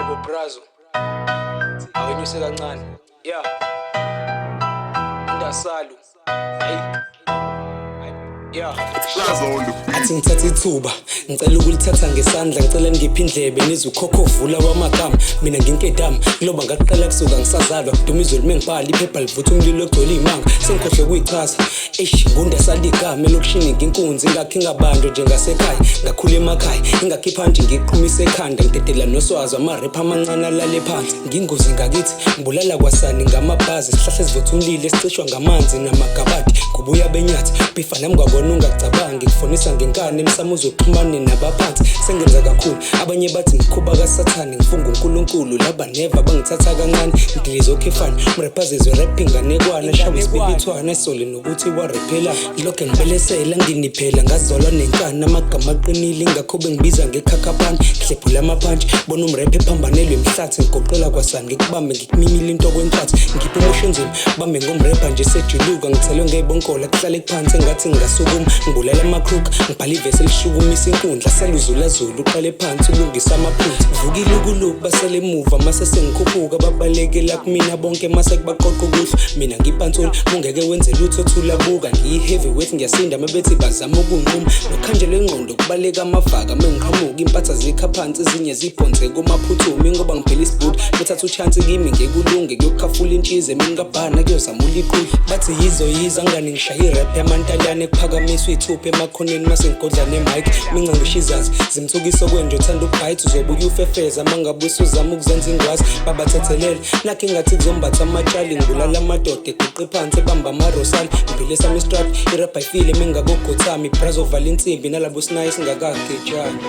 Hayibo brazo. Awenyuse kancane. Yeah. Indasalu. Hayi. Yeah. Athi ngithatha ithuba, ngicela ukulithatha ngesandla, ngicela ngiphe indlebe nizwe ukhokho vula wamagama. Mina nginkedama kuloba ngaqala kusuka ngisazalwa, kuduma izulu mengibhala iphepha livutha umlilo ogcwele iy'manga, sengikhohlwe kuyichaza. Eish, ngundasala igama elokishini, nginkunzi ingakho ingabanjwa njengasekhaya, ngakhula emakhaya ingakho iphantshi ngiqhumise ekhanda, ngidedela noswazi amarepha amancane alale phansi. Ngingozi ngakithi ngibulala kwasani ngamabhazi, isihlahla esivutha umlilo esicishwa ngamanzi namagabadi, ngubuya benyathi bhifa nami kwakona ungacabangi, kufonisa ngenkani emsamo uzoxhumane nabaphansi. Sengenza kakhulu abanye bathi ngikhuba kasathane, ngifunga uNkulunkulu laba neva bangithatha kancane, ngidilize okhefane umrepha zezwe rap inganekwana, shawe isibibithwana esole nokuthi warephela, lokho ngibelesela nginiphela ngazalwa nenkani, amagama aqinile ingakho bengibiza ngekhakhaphani, ngihlephula amaphantshi bona umrepha ephambanelwe emhlathi, ngigoqela kwasani ngikubambe ngikumimile into kwenhlathi, ngikhiphe umusho enzima bambe ngomrepha nje sejuluka, ngithelwe ngey'bonkola kuhlale phansi engathi ngingasukuma, ngibulala amakhruka ngibhala ivesi elishukumisa inkundla, saluzulazula uqale phansi ulungisa amaphutha, vuka ilukuluku basele emuva mase sengikhuphuka, babalekela kumina bonke mase kubaqoqa ukuhlwa, mina ngipantsula mungeke wenze lutho thula buka, ngiyi-heavyweight ngiyasinda mabethi bazama ukunquma, nokhanjelwe ingqondo kubaleka amavaka mengiqhamuka, impatha zikha phansi ezinye ziphonse kumaphuthumi, ngoba ngiphela isibhuti kuthatha uchansi kimi ngekulunge kuyokhafula intshize emini kabhana kuyozamula iqulu, bathi yizo yizo angani ngishaye irap yamantaliyane, kuphakamiswa iy'thupha emakhoneni mase ngigodla ne-mic, minca ngisho izazi zimthukisa okwenje uthanda ukubhayitha, uzobuya ufefeza mangabe usuzama ukuzenza ingwazi, babathethelele nakho ingathi kuzombatha amatshali, ngibulala amadoda eguqe phansi ebamba amarosali, ngiphile sami istrap irap ayifile mengakagothami, brazovala insimbi nalabo sinayo singakagejani.